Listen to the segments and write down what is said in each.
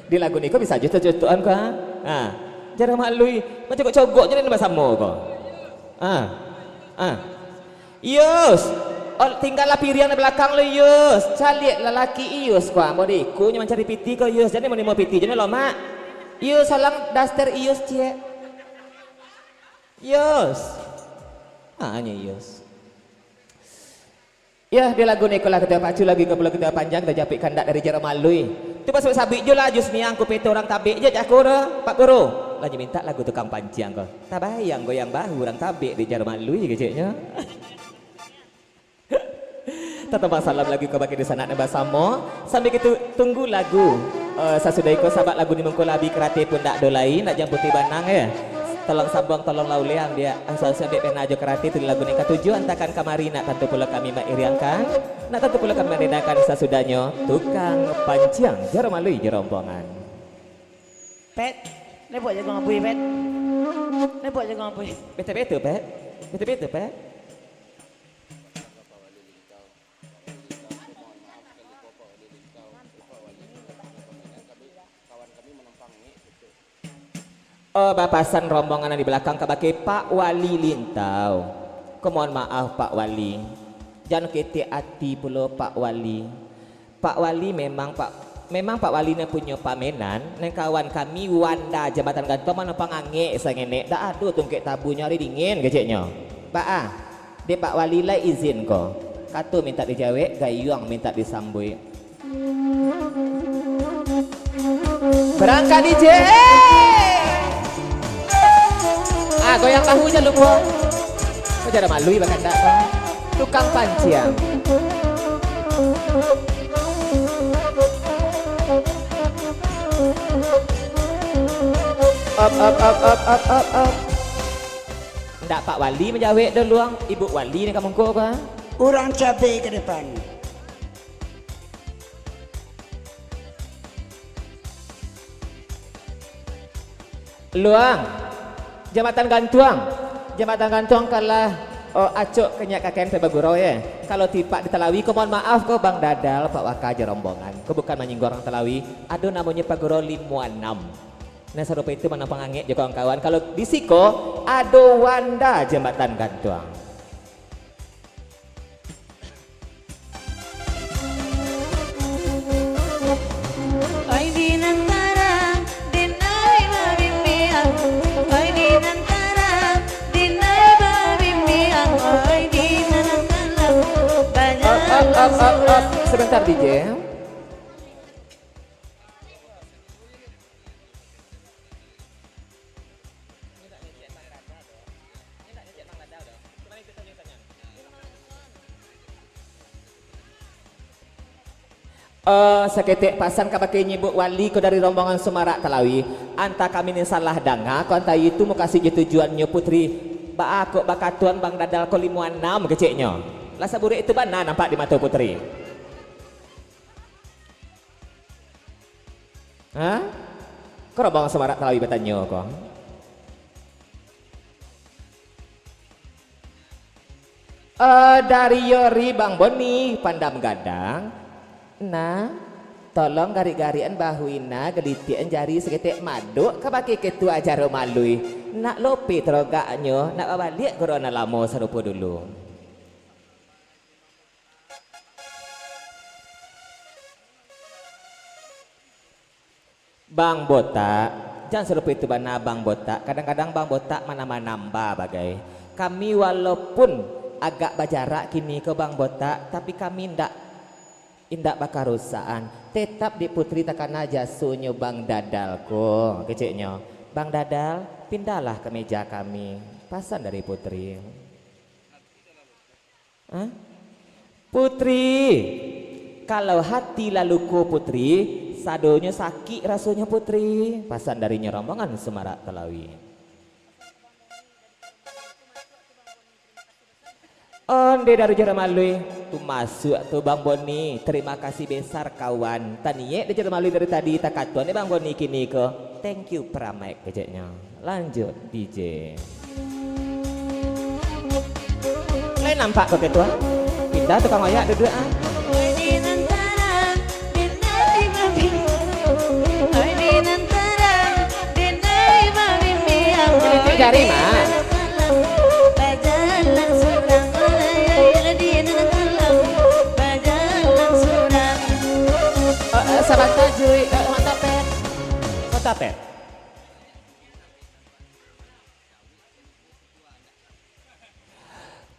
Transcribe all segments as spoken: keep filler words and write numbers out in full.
Di lagu niko bisa jo cocok-cocokan ko, ha. Ha. Jaro Mak Lui, mancogok-cogok jo nan basamo ko. Ha. Ha. Yus, ol-, tinggallah piriang di balakang lu, Yus. Caliak lalaki Iyus ko, ambo di ikunyo mancari piti ko, Yus. Jadi manimo piti jo ni lo, Mak. Yus, salang daster Iyus, ciek. Yus. Ha, nyo Iyus. Yah, di lagu niko lah kito pacu, lagu niko pulo kito panjang, kito japuik kandak dari Jaro Mak Lui. Tu pasuak sabuik jo lah, Jusniang, Kupeto, urang tabek je, cako tu, Pak Guru. Lah nyo mintak lagu Tukang Panciang ko. Tabayang goyang bahu urang tabek di Jaro Mak Lui keceknyo. Tatampang salam lagu kabake dunsanak nan basamo. Sambil kito tunggu lagu, eh, sasudah iko, sabab lagu ni mungko lah abih karate pun ndak ado lai, ndak jam putih banang, eh. Tolong sambuang, tolonglah uleh, ambiak, eh, sa-, ambiak pena jo karate, tulis lagu ni katuju, antakan kamari, nak tantu pulo kami mairiangkan, nak tantu pulo kami marendangkan sasudahnyo, Tukang Panciang, Jaro Mak Lui jo rombongan. Pet, nebok jago ngabui, Pet. Nebok jago ngabui. Betul-betul, Pet. Betul-betul, Pet. Oh, bapasan rombongan nan di balakang kabake Pak Wali Lintau. Ko mohon maaf, Pak Wali. Jan ketek ati pulo, Pak Wali. Pak Wali memang Pak, memang Pak Wali nan punyo pamenan, nan kawan kami Wanda Jambatan Gantuang manompang angek sangenek, dak ado tungkek tabunyo, ari dingin keceknyo. Baa, dek Pak Wali lai izin ko. Kato mintak dijawek, gayuang mintak disambuik. Barangkek D J. Ah, goyang bahu jan lupo. Ko Jaro Mak Lui bakandak ko. Tukang Panciang. Up, up, up, up, up, up, up. Ndak Pak Wali manjawek duluang, Ibu Wali ni ka mungko ko, ah. Urang cabe ka depan. Luang, Jambatan Gantuang. Jambatan Gantuang kalah, oh, acok kanyak ka K N P bagurau, ye. Kalau tipak di Talawi ko, mohon maaf ko, Bang Dadal, Pak Waka, jo rombongan. Ko bukan manyinggung urang Talawi. Ado namonyo Pagurau Limo Anam. Nah, sarupo itu manompang angek jo kawan-kawan. Kalau di siko, ado Wanda Jambatan Gantuang. Oi di nan tarang, di nan babimbiang. Oi di nan tarang, di nan babimbiang. Oi di nan kalam, banyak. Up, up, up, up, up. Sebentar, D J. Eh, saketek pasan kabake Nyibuk Wali ko dari rombongan Sumarak Talawi. Antah kami ni salah danga ko, antah itu mukasuik jo tujuannyo, Putri. Baa kok bakatuan Bang Dadal ko limo anam keceknyo. Lah saburuak itu bana nampak di mato Putri. Ha? Ko rombongan Sumarak Talawi batanyo ko. Eh, dari Yori Bang Boni, Pandam Gadang. Nah, tolong garik-garikan bahu Ina, gelitikan jari saketek madok kabake Ketua Jaro Mak Lui. Nak lopeh tarogaknyo, nak babaliak guru nan lamo sarupo dulu. Bang Botak, jan sarupo itu bana Bang Botak. Kadang-kadang Bang Botak manambah-nambah bagai. Kami walaupun agak bajarak kini ko Bang Botak, tapi kami indak, indak bakarusakan. Tetap dek Putri takana jasonyo Bang Dadal ko, keceknyo. Bang Dadal, pindahlah ka meja kami. Pasan dari Putri. Hah? Putri, kalau hati lah luko Putri, sadonyo sakik rasonyo Putri. Pasan darinyo rombongan Sumarak Talawi. Onde dari Jaro Mak Lui, tu masuak tu Bang Boni. Terima kasih besar kawan. Taniek di Jaro Mak Lui dari tadi, takatuan dek Bang Boni kini ko. Thank you, Pramek, keceknyo. Lanjut, D J. Lai nampak ko ketua? Pindah tukang oyak duduak, ah. Cari, Mak. Bajalan surang, layai di nan kalam, bajalan surang. Eh, eh, sabanta, Jui. Eh, mantap, Pet. Mantap, Pet.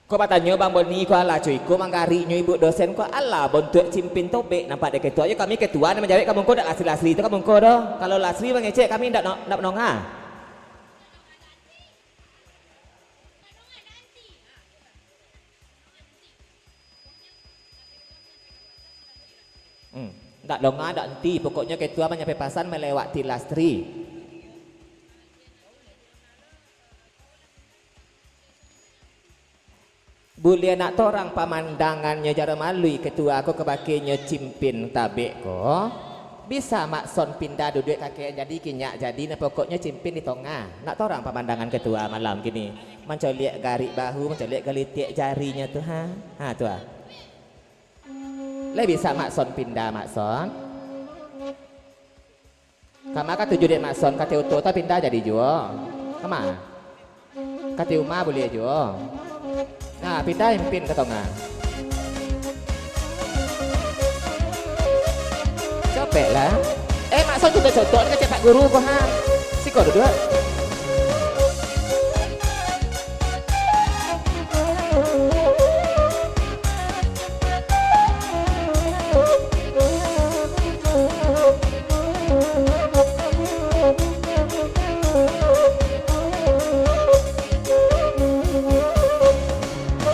Ko batanyo Bang Boni ko, alah cuy, ko manggariknyo ibu dosen ko, alah bontuak cimpin tobek nampak dek ketua. Yo, kami ketua nan manjawek ka mungko, dak Lasri-Lasri tu ka mungko doh. Kalau Lasri mangecek, kami ndak no-, ndak manonga. Hmm, ndak donga, ndak enti, pokoknyo ketua manyampai pasan malewati Lasri. Buliah nak torang pamandangannyo Jaro Malui ketua ko, kabakenyo cimpin tabek ko. Bisa Mak Son pindah duduak kakek jadi kinyak jadi, nah pokoknyo cimpin di tongah. Nak torang pamandangan ketua malam kini. Mancoliak garik bahu, mancoliak galitiak jarinyo tu, ha. Ha, tu, ha. Lai bisa Mak Son pindah, Mak Son? Kama katuju dek Mak Son, kate oto tu pindah jadi juo. Kama? Kate uma buliah juo. Nah, pindah impin ka tongah. Capek lah. Eh, Mak Son, cotok-cotok ni kecek Pak Guru ko, ha. Siko duduak.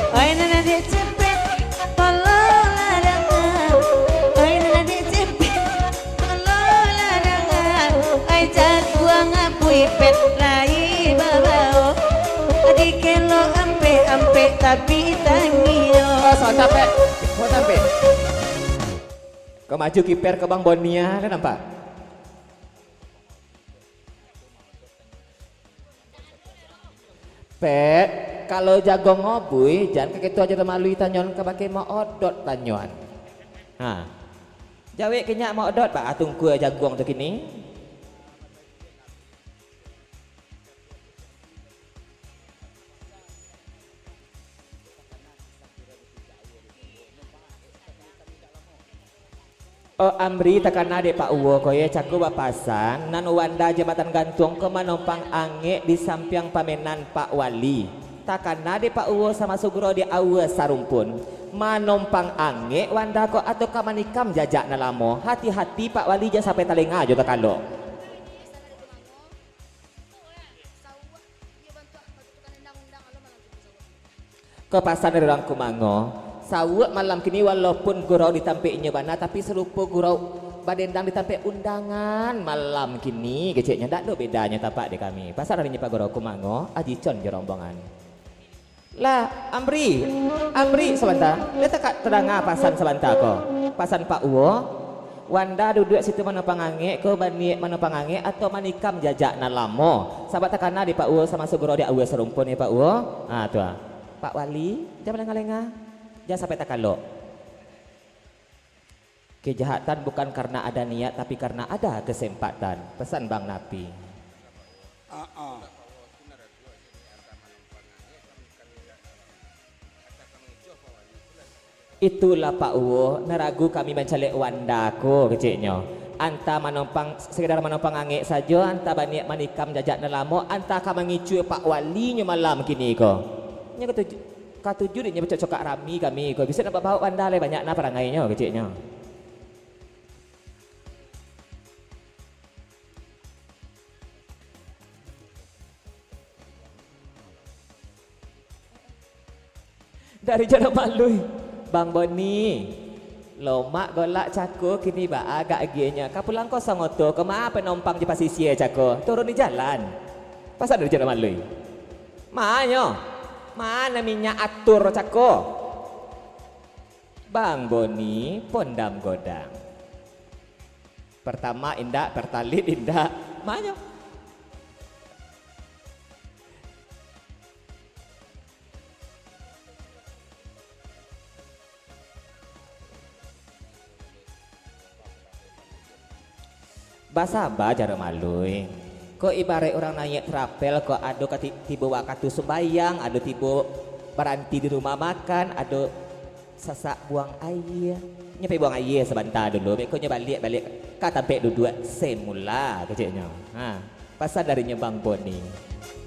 Oi nan adiak cepet, tolonglah dangan. Oi nan adiak cepet, tolonglah dangan. Oi jaguang apuih pet lai babao. Adi kelok ampek-ampek tapi tangio. Oh, salah tapek. Salah tapek. Kau maju kiper ke Bang Boni, ah, dah nampak? Pet, kalau jago ngobui, jan ka ketua Jaro Malui tanyoan, ka bakeh Mak Odot tanyoan. Ha. Jawek ke nyak Mak Odot, baa tungkua jaguang tu kini. Oh, Amri, takana dek Pak Uwo ko ye, cako bapasan, nan Wanda Jambatan Gantuang ko manompang angek di sampiang pamenan Pak Wali. Takana dek Pak Uwo samaso gurau di aua sarumpun. Manompang angek Wanda ko atau ka manikam jajak nan lamo. Hati-hati Pak Wali, jan sampai talenga jo takalok. Ko pasan dari urang Kumango. Sawuak malam kini, walaupun gurau di tampek inyo bana, tapi sarupo gurau badendang di tampek undangan malam kini, keceknyo. Ndak ado bedanyo tapak di kami. Pasan dari nyo Pak Gurau Kumango, Aji Con jo rombongan. Lah, Amri, Amri, sabanta. Lai takak tadanga pasan sabanta ko. Pasan Pak Uwo. Wanda duduak situ manompang angek ko, baniek manompang angek atau manikam jajak nan lamo? Sabab takana di Pak Uwo samaso gurau di aua sarumpun, yo Pak Uwo. Ha, tu ah. Pak Wali, jan balenga-lenga. Jan sampai takalok. Kejahatan bukan karena ada niat, tapi karena ada kesempatan. Pesan Bang Napi. Ah, ah. Itulah Pak Uwo, nan ragu kami mancaliak Wanda ko, keceknyo. Antah manompang, sekedar manompang angek sajo, antah baniek manikam jajak nan lamo, antah ka mangicua Pak Walinyo malam kini ko. Nyo katuju, katuju dek nyo bacokak-cokak rami kami ko. Bisuak nan babaok Wanda lai banyak nah parangainyo, keceknyo. Dari Jaro Malui, Bang Boni, lomak golak cako kini baa agak agiahnyo. Ka pulang kosong oto, kama panompang jo pasisia cako, turun di jalan. Pasan dari Jaro Malui. Ma nyo? Ma nan minyak atur cako? Bang Boni, pondam godang. Pertamax indak, Pertalite indak. Ma nyo? Basaba Jaro Malui. Ko ibaraik urang naiak trapel ko, ado ka ti-, tibo wakatu sumbayang, ado tibo baranti di rumah makan, ado sasak buang aia. Nyo pai buang aia sabanta dulu, beko nyo baliak, baliak ka tampek duduak semula keceknyo. Ha, pasan darinyo Bang Boni.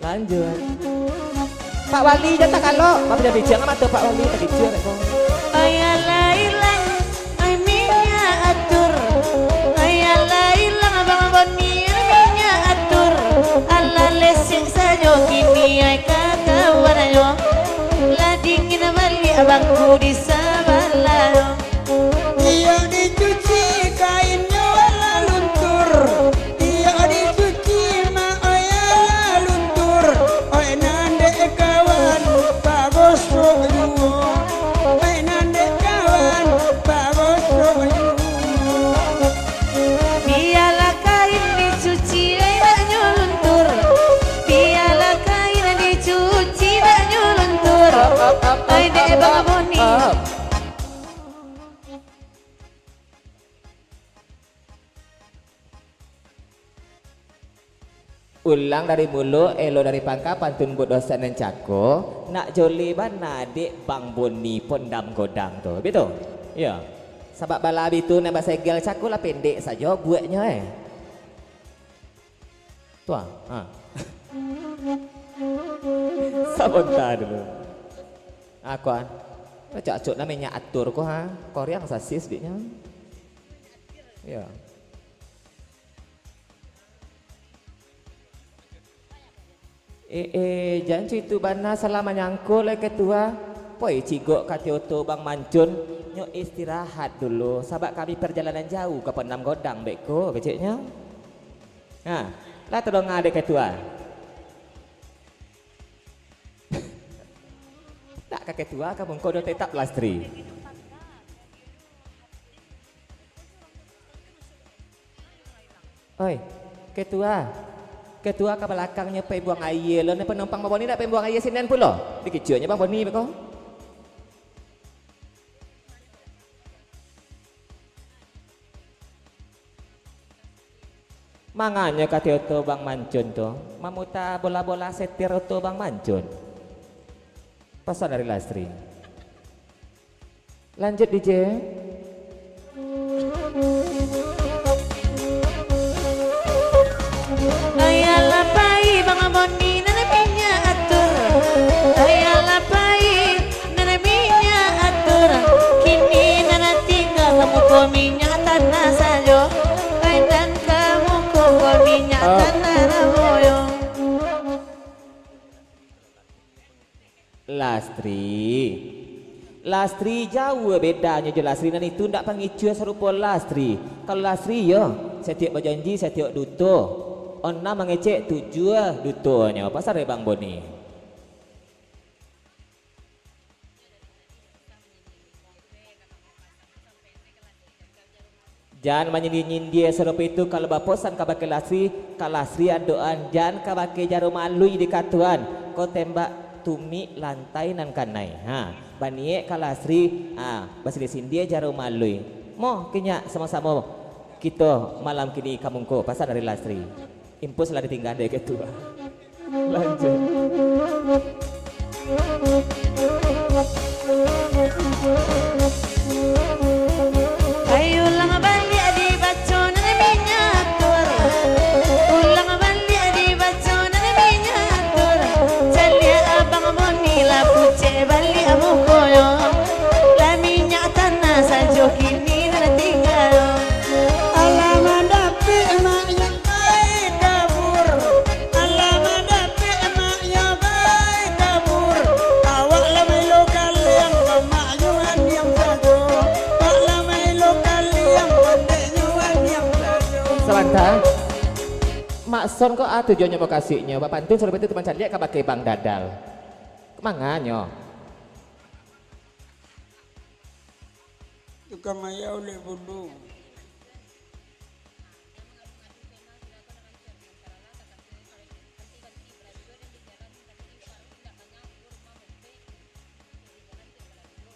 Lanjut. Pak Wali, jan takalok. Bang, jan picik mato Pak Wali, tadi cium ko. Ayalah ilang. Ai minyak atur, ayalah ilang Bang Boni, ai minyak atur. Alah lesek sajo kini ai kakawan yo. Lah dingin baliak bangku di sabalah yo. Iyo dicuci kainnyo alah luntur. Iyo dicuci ma-, oi alah luntur. Oi nan dek kawan, bagosok juo. Oi nan dek kawan, bagosok juo. Bialah kain dicuci, ai nak nyo luntur. Bialah kain dicuci, nak nyo luntur. Oi dek Bang Boni. Ulang dari mulo, elo dari pangka, pantun buek dosen nan cako, nak joleh bana dek Bang Boni Pondam Godang tu. Bitu? Iyo. Sabab bala bitu nan basegel cako lah pendek sajo bueknyo, eh. Tuah, ha. Sabanta dulu. Ah, kuan. Acok-acok nan minyak atur ko, ha. Koreang sasis diknyo. Iyo. Eh, eh, jan cuitu bana, salah manyangko lai ketua. Poi cigok ka Tioto Bang Mancun, nyo istirahat dulu, sabab kami parjalanan jauah ka Pondam Godang beko, keceknyo. Ha, lah tadonga dek ketua. Tak ka ketua, ka mungko do tetap Lastri. Oi, ketua. Ketua ka balakangnyo pai buang aia lo, ni panumpang Bang Boni dak pai buang aia sinen pulo? Dikicuanyo Bang Boni beko. Manganyo ka Tioto Bang Mancun tu, mamuta bola-bola setir oto Bang Mancun. Pasan dari Lastri. Lanjut, D J. Ayalah pai Bang Boni nan minyak atur. Ayalah pai nan minyak atur. Kini nan tingga ka muko minyak tanah sajo. Pai nan ka muko ko minyak tanah namonyo. Lastri. Lastri jauah bedanyo jo Lastri nan itu, ndak pangicua sarupo Lastri. Kalau Lastri, yo, satiok bajanji, satiok duto. Onam mangecek, tujuah dutonyo. Pasan dari Bang Boni. Jan manyindia-nyindia sarupo itu, kalau baposan kabake Lastri, ka Lastri adoan, jan kabake jarum alui dikatoan, ko tembak tumik lantai nan kanai. Ha, baniek ka Lastri, ha, basindia-sindia jarum alui. Moh, kinyak samo-samo kito malam kini ka mungko, pasan dari Lastri. Impus lah ditingga dek ketua. Lanjut. Ai ulang baliak dibaco nan minyak atur. Ulang baliak dibaco nan minyak atur. Caliak Abang Boni lah pucek baliak mukonyo. Lah minyak tanah sajo kini nan tingga. Alah mandapek maknyo bae kabur. Alah mandapek maknyo bae kabur. Awak lah maelo kaliang, mamaknyo andiang sajo. Awak lah maelo kaliang, pandeknyo andiang sajo. Sabanta. Mak Son ko a tujuannyo mukasuiknyo, bapantun sarupo itu, cuma caliak kabake Bang Dadal. Manganyo? Tukang mayau lek bulu.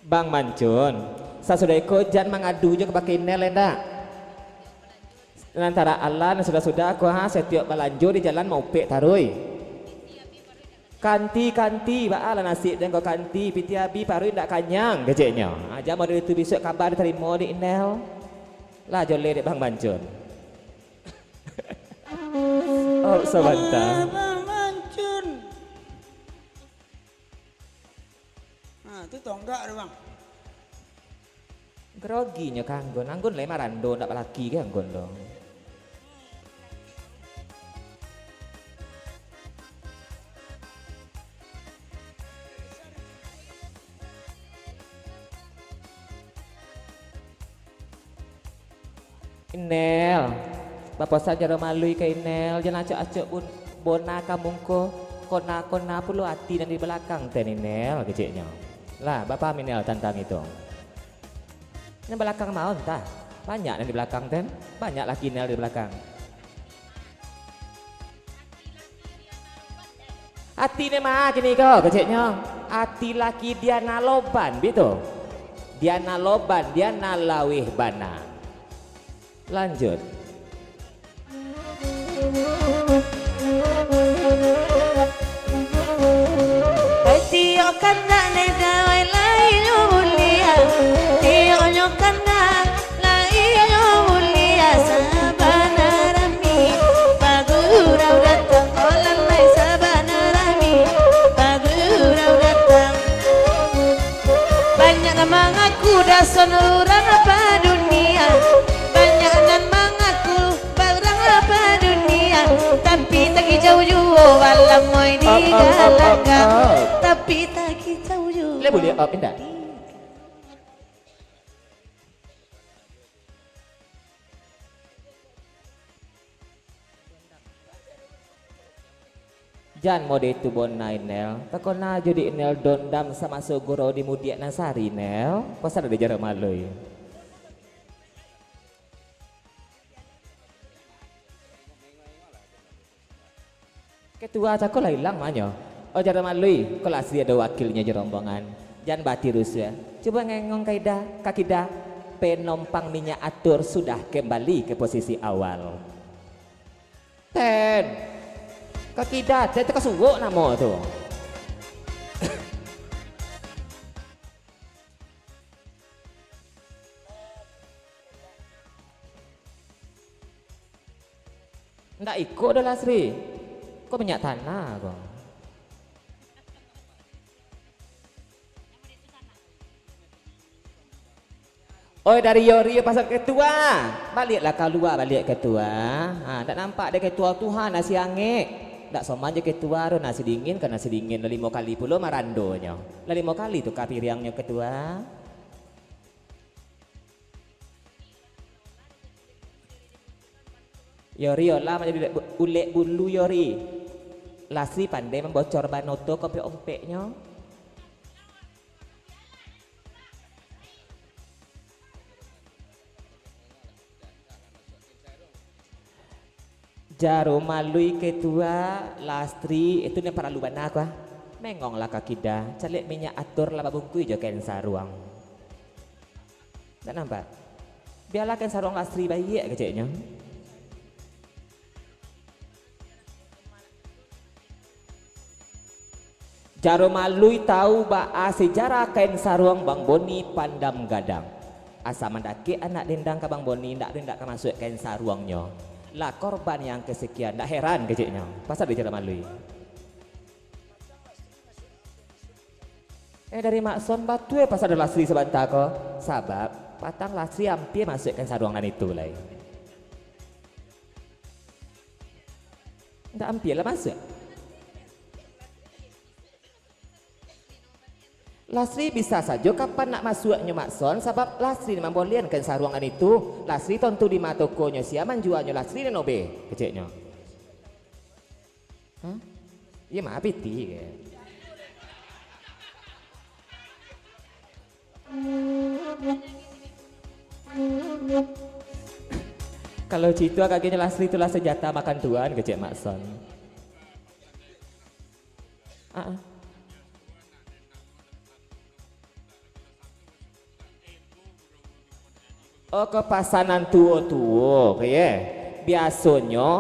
Bang Mancun, sasudah iko jan mangadu jo kabake Nel, indak? Lantaran alah nan sudah-sudah ko ha, satiok balanjo di jalan maupek taruih. Kanti, kanti, baa lah nasib den ko kanti, pitih abih paruik ndak kanyang, keceknyo. Ha, jan model itu bisuak kaba ditarimo dek Inel. Lah joleh dek Bang Mancun. Oh, sabanta. Bang Mancun. Ha, tu tonggak tu, Bang. Groginyo ka anggun. Anggun lai marando, ndak balaki ka anggun tu. Inel, baposan Jaro Malui ka Inel, jan acok-acok bun-, bona ka mungko, kona-kona pulo ati nan di balakang ten Inel, keceknyo. Lah, bapaham Inel tantang itu? Nan balakang maon tah, banyak nan di balakang ten, banyak laki Inel di balakang. Ati ne ma kini ko, keceknyo. Ati laki Diana Loban, bitu. Diana Loban, Diana laweh bana. Lanjut. Tiok kandak ne dawai lai nyo buliah. Tioknyo kandak lai nyo buliah. Sabana rami bagurau datang. Olah lai sabana rami bagurau datang. Banyak nan mangaku dasar urang apa dunia. Banyak nan mangaku urang apa dunia, tapi takijau juo balamoi di galakang. Tapi takijau juo. Boleh, boleh up, indak? Jan mode itu bona, Inel. Takona jo di Inel dondam samaso gurau di mudiak nan sari, Nel. Pasal ado Jaro Malui. Ketua cako lah ilang manyo. Oh, Jaro Malui, ko lah asli ado wakilnyo jo rombongan. Jan batiru suah. Cubo ngengong ka ida, ka kida. Penompang minyak atur sudah kembali ke posisi awal. Ten. Ka kida, ten tu ka suwok namo tu. Ndak iko doh, Lasri. Ko minyak tanah ko. Oi, dari Yori pasal ketua. Baliaklah kalua baliak ketua. Ha, ndak nampak dek ketua tu ha, nasi angek. Ndak soman jo ketua tu, nasi dingin ka nasi dingin. Lah limo kali pulo marandonyo. Lah limo kali tu ka piriangnyo ketua. Yori, olah manjadi ulek bu-, ulek bulu, Yori. Lasri pandai mambocor ban oto ka ompek-ompeknyo. Jaro Malui ketua, Lasri, itu nan paralu bana ko ah. Mengonglah ka kida, caliak minyak atur lah babungkuih jo kain saruang. Ndak nampak? Bialah kain saruang Lasri baiak keceknyo. Jaro Malui tahu baa sejarah kain saruang Bang Boni Pandam Gadang. Asa mandakek anak dendang ka Bang Boni, indak, indak ka masuak kain saruangnyo. Lah korban yang kesekian, ndak heran keceknyo. Pasal di Jaro Malui. Eh, dari Mak Son batua pasal ado Lasri sabanta ko. Sabab, patang Lasri ampia masuak kain saruang nan itu lai. Ndak ampia lah masuak. Lasri bisa sajo kapan nak masuaknyo Mak Son, sabab Lasri nan mambolehan kain saruang nan itu. Lasri tontu di ma tokonyo, sia manjualnyo, Lasri nan obeh, keceknyo. Hah? Iyo mah, pitih ke? Kalau cito agaknyo Lasri tu lah senjata makan tuan, kecek Mak Son. Ah, ah. Oh, kepasanan tuo-tuo, ke ye? Biasonyo,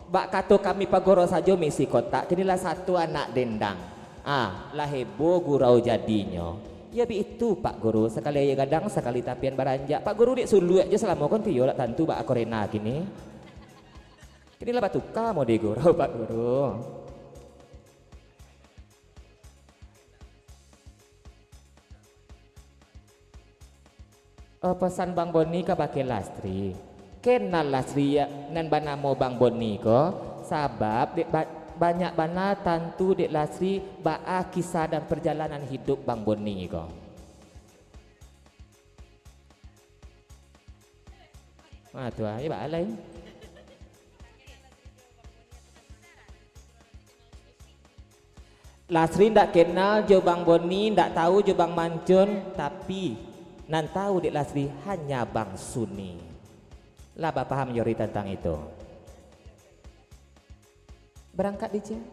bak kato kami Pak Guru sajo maisi kotak, kini lah satu anak dendang. Ah, lah heboh gurau jadinyo. Yo bitu, Pak Guru, sakali aia gadang, sakali tapian baranjak. Pak Guru dek suluak jo salamo kan tiyo lah tantu bak akorena kini. Kini lah batuka mode gurau, Pak Guru. Oh, pasan Bang Boni kabake Lastri. Kenal Lastri ya, nan banamo Bang Boni ko, sabab dek ba-, banyak bana tantu dek Lastri baa kisah dan perjalanan hidup Bang Boni ko. Ah, tu ah, ya, baa lai. Lasri ndak kenal jo Bang Boni, ndak tahu jo Bang Mancun, tapi nan tahu dek Lasri hanya Bang Suni. Lah bapaham Yori tantang itu? Barangkek dicek.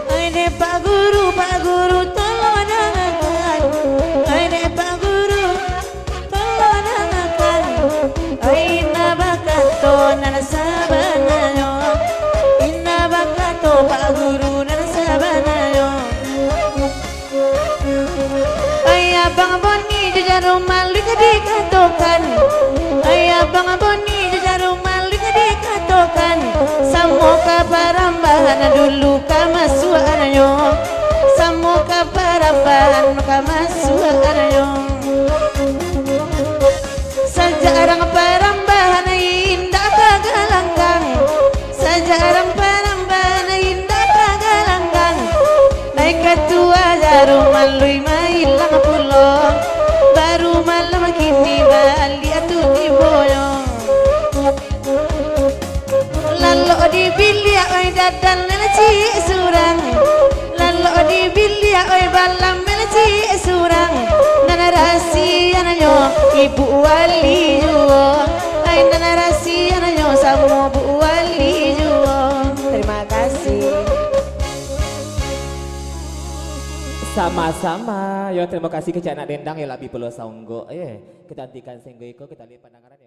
Ai dek Pak Guru, Pak Guru, tolong dangakan. Ai dek Pak Guru, tolong dangakan. Ai indak bakato nan sabananyo. Indak bakato Pak Guru nan sabananyo. Ai Abang Boni jo Jarum Maluik dikatokan. Ai Abang Boni jo Jarum Maluik dikatokan. Samo ka parambahan dulu kamasuakannyo. Samo ka parambahan kamasuakannyo. Sajarang parambahan indak tagalanggang. Sajarang parambahan indak tagalanggang. Ai katua Jarum Maluik mailang pulo. Baru malam kini baliak tu tibonyo. Lalok di biliak, oi, dadan nan ciek surang. Lalok di biliak, oi, balam nan ciek surang. Nan rahasianyo ibu wali juo. Ai nan rahasianyo samo bu wali juo. Terima kasih. Sama-sama. Yo, terima kasih kecek anak dendang, yo, labi pulo saunggok, eh. Kita hentikan singgo iko, kita lihat pandangan.